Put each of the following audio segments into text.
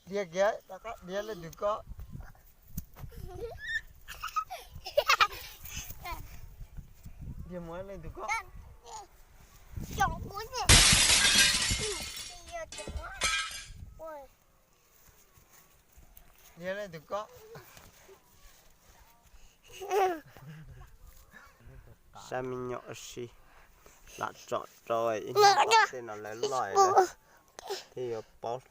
Dhia kiag, rov qab dhia leej twg koj. Dhia mus leej twg koj. Dhia leej twg koj. Saib me nyuam ua si, lam tsom rau ib hnub tom ntej no lawv loj lawm thiaj yuav paub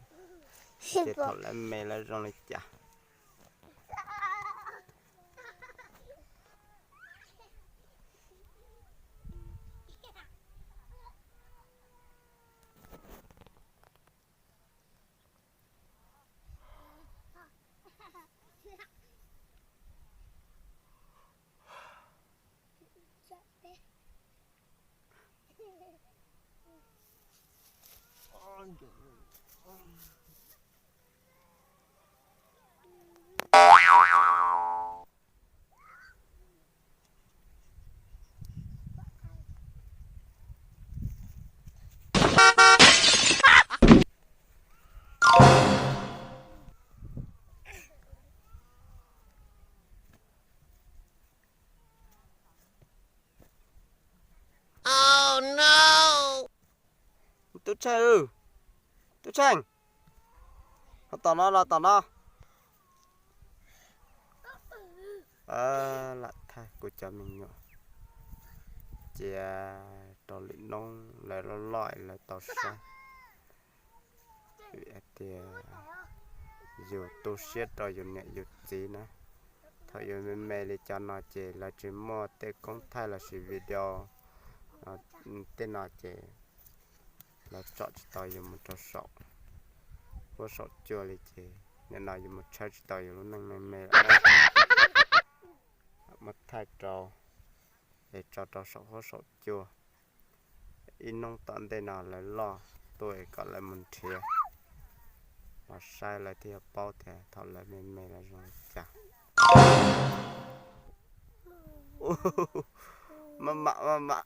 tias thaum lawv me lawv zoo li cas. Tub Tsheej, Tub Tsheej, los tom no, los tom no. Lam thaij kuv cov me nyuam cia rau lwm hnub lawv loj loj lawv tau saib. Vim hais tias yus tu siab rau yus niam yus txiv na. Thaum yus me me li cov no ces lawv tsis muaj tej koob thaij lossis video tej no ces lawv tsom tsis tau yus mus rau saum huab saum cua li ces nim no yus mus tshawb tsis tau yus lub neej me me lawm. Muab thaij rau es tso rau saum huab saum cua. Ib hnub tom ntej no lawv loj tuaj es kom lawv mus nrhiav los saib lawv thiaj yuav paub tias thaum lawv me me lawv zoo li cas. Maj mam maj mam.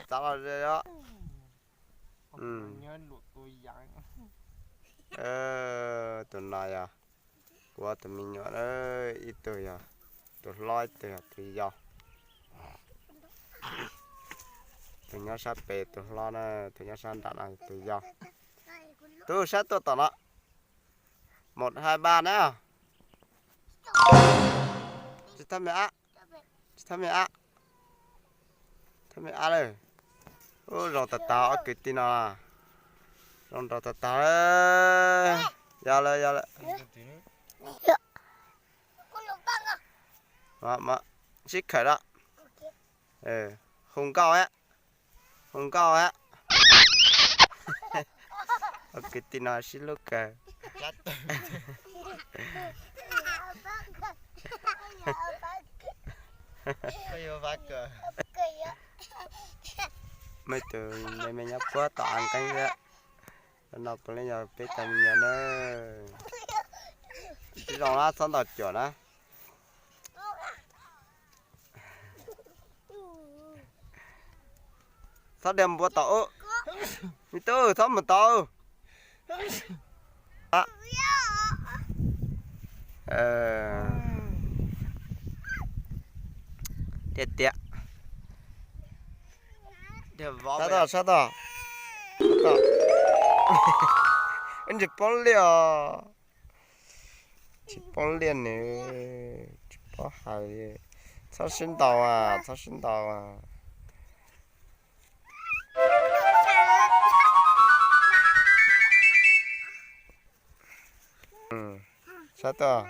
Txav los ze os. Tus no yog kuv ob tug me nyuam, ib tug yog tus hlob, ib tug yog tus yau. Tus nyob sab pem tus hlob na, tus nyob sab nram no tus yau. Tus sab tuaj tom no. Một, hai, ba na. Tsis thab me ab. Tsis thab me ab. Thab me ab lawm. Ub, zoo tag tag ob kwv tij no. Zoo nraug tag tag. Yog lawm, yog lawm. Sib khawm da. Hu nkauj, hu nkauj. Ob kwv tij no sib hlub kawg. Muaj ib tug me me nyob puag tom av nqeeb xwb. Cov no puav leej yog peb cov me nyuam na. Sib zoo na, txhob ntaus cuam na. Txhob dhia mus puag tom ub. Me tub, txhob mus tom ub. Tiag tiag. Sab tom, sab tom. Tsis poob liaj os. Tsis poob liaj nws tsis paub hais li. Txhob sib ntaus, txhob sib ntaus. Sab tom.